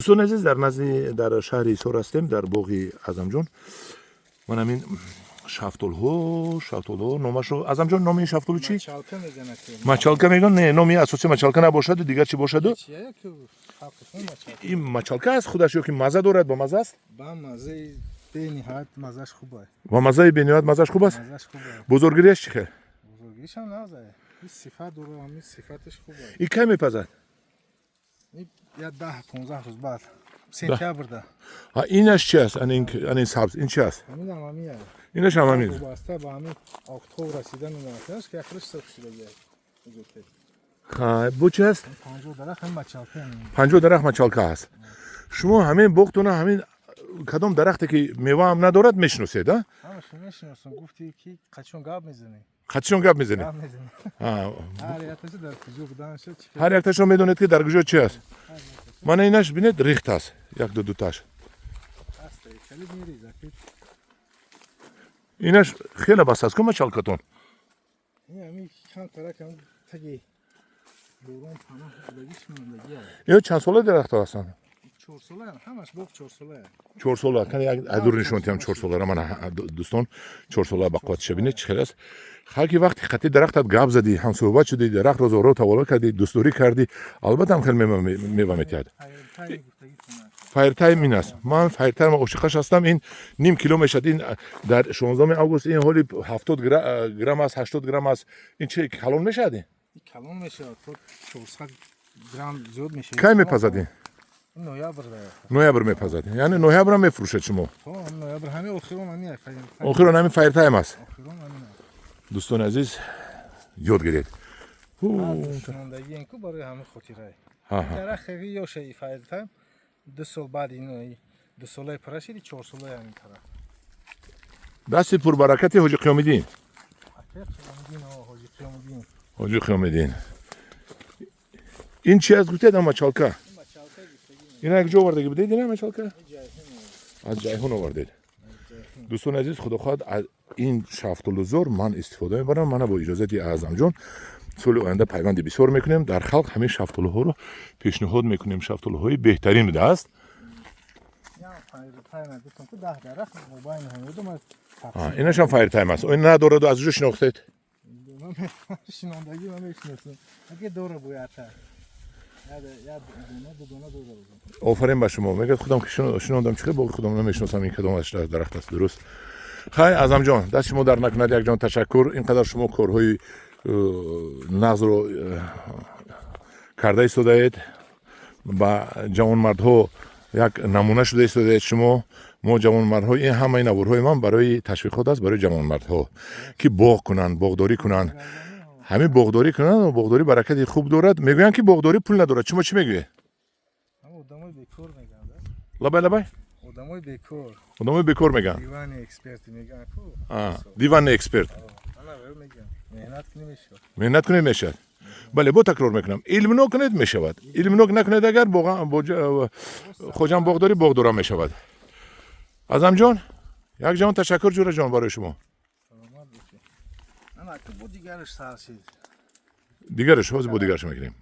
Дӯстони азиз, дар назди дар шаҳри Ҳисор ҳастем, дар боғи Аъзамҷон. Ман ҳамин шафтолҳо, номашро, Аъзамҷон, номи ин шафтолу чӣ? Мачалка мегӯянд. Мачалка мегӯянд. Не, номи асосӣ мачалка набошаду дигар чӣ бошаду? Чия ки халқашон мачалка. Ин мачалка аст худаш ё ки маза дорад, ба маза аст? Ба мазаи бениҳоят, мазаш хуб аст. Ба мазаи бениҳоят, мазаш хуб аст. Мазаш хуб аст. Бозоргириаш чӣ хел? Бузургишам нағз. Ин сифат дора, ҳамин сифаташ хуб аст. Ин кай мепазад? Я 10-15 рӯз баъд, сентябрда. А инаш чи аст? Ан ин сабз, ин чи аст? Ҳаминам ҳамин аст. Инаш ҳам ҳамин. Вобаста ба ҳамин офтоб расидану нарасиданаш, ки ахираш сурх шудагиаст. Хай, бу чи аст? 50 дарахт ҳамин мачалка. 50 дарахт мачалка аст. Шумо ҳамин боғтона, ҳамин кадом дарахте ки меваам надорад, мешиносед, а? Ҳамашо мешиносам. Гуфти ки қачон гап мезанӣ. Қатишон гап мезанед. Гап мезанӣ. Ҳар якташа дар куҷо буданаша чӣ. Ҳар якташро медонед, ки дар куҷо чи аст. Мана инаш, бинед, рехт аст, як ду дуташ. Аста хеле мереза ки. Инаш хеле бас аст ку мачалкатон. Ин ҳамин камтарак ҳам таги борон паноҳ будагиш мондагиа. Ино чанд сола дарахтҳо ҳастанд? 4 сола, ҳамаш боғ 4 сола. 4 сола. Кани як адур нишон тиҳам 4 солара. Мана, дӯстон, 4 сола ба қувватиша бинед, чӣ хел аст. Ҳар ки вақти қатъи дарахтат гап задӣ, ҳамсӯҳбат шудӣ, дарахтро зоро таволо кардӣ, дӯстдорӣ кардӣ, албатта ҳам хел мева метиҳад. Файртайм гуфтагитон. Файртайм ин аст. Ман файртайм ошиқаш ҳастам. Ин ним кило мешавад. Ин дар 16 август ин ҳоли 70 грамм аст, 80 грамм аст. Ин чи калон мешавад ин? Калон мешавад, то 400 грамм зиёд мешавад. Кай мепазад ин? Ноябр. Ноябр мепазад, яъне ноябрам мефурӯшед шумо? Ноябр, ҳамин охирон ҳамин. Охирон ҳамин файртайм аст. Охирон ҳамин аст. Дӯстони азиз, ёд гиред. Шинондагиен ку барои ҳамин хотирае. Дарахт ёша файртайм 2 сол баъд ино 2 солаи пара шиди, 4 солаи ҳамин тараф. Дасти пурбаракати Ҳоҷи Қиёмиддин. Акай Қиёмиддин, Ҳоҷи Қиёмиддин. Ҳоҷи Қиёмиддин. Ин чи аст, гуфтед? Мачалка. Мачалка гуфтагӣ. Ина як ҷо овардаги будед, ина мачалка аз Ҷайҳун овардед. Дӯстони азиз, худо хоҳад, аз ин шафтолузор ман истифода мебарам. Мана, бо иҷозати Аъзамҷон, соли оянда пайванди бисёр мекунем, дар халқ ҳамин шафтолуҳоро пешниҳод мекунем. Шафтолуҳои беҳтарин будааст. Файртайм гуфтам ку, 10 дарахт мобайни ҳамин Инашам файртайм аст. Ин надораду, аз ҷо шинохтед? Шинондагӣ ман мешиносам, аге дора боята як дона, ду дона дора. Офарин ба шумо. Мегӯяд, худам ки шинондам, чӣ боғи худам намешиносам, ин кадом дарахт аст. Дуруст. Хай, Аъзамҷон, даст шумо дар накунад. Якҷон ташаккур. Ин қадар шумо корҳои нағзро карда истодаед, ба ҷавонмардҳо як намуна шуда истодаед шумо. Мо ҷавонмардҳо, ин ҳамаи наворҳои ман барои ташвиқот аст барои ҷавонмардҳо, ки боғ кунанд, боғдорӣ кунанд. Ҳамин боғдорӣ кунанд, боғдорӣ баракати хуб дорад. Мегӯянд, ки боғдорӣ пул надорад. Шумо чӣ мегӯед? Одамои бекор мегӯянд. Лабай, лабай. Одамои бекор. Одамои бекор мегӯянд. Диванный эксперт мегӯянд ку. Диванный эксперт. Ана мегӯянд, меҳнат кунӣ, мешавад. Меҳнат кунед, мешавад. Бале, бо такрор мекунам: илмнок кунед, мешавад, илмнок накунед, агар хоҷам боғдорӣ, боғдора мешавад. Аъзамҷон, як ҷаҳон ташаккур, ҷӯраҷон, барои шумо. Саломат бошед. Ана бо дигараш сар шид. Дигараш ҳозир, бо дигараш мегирем.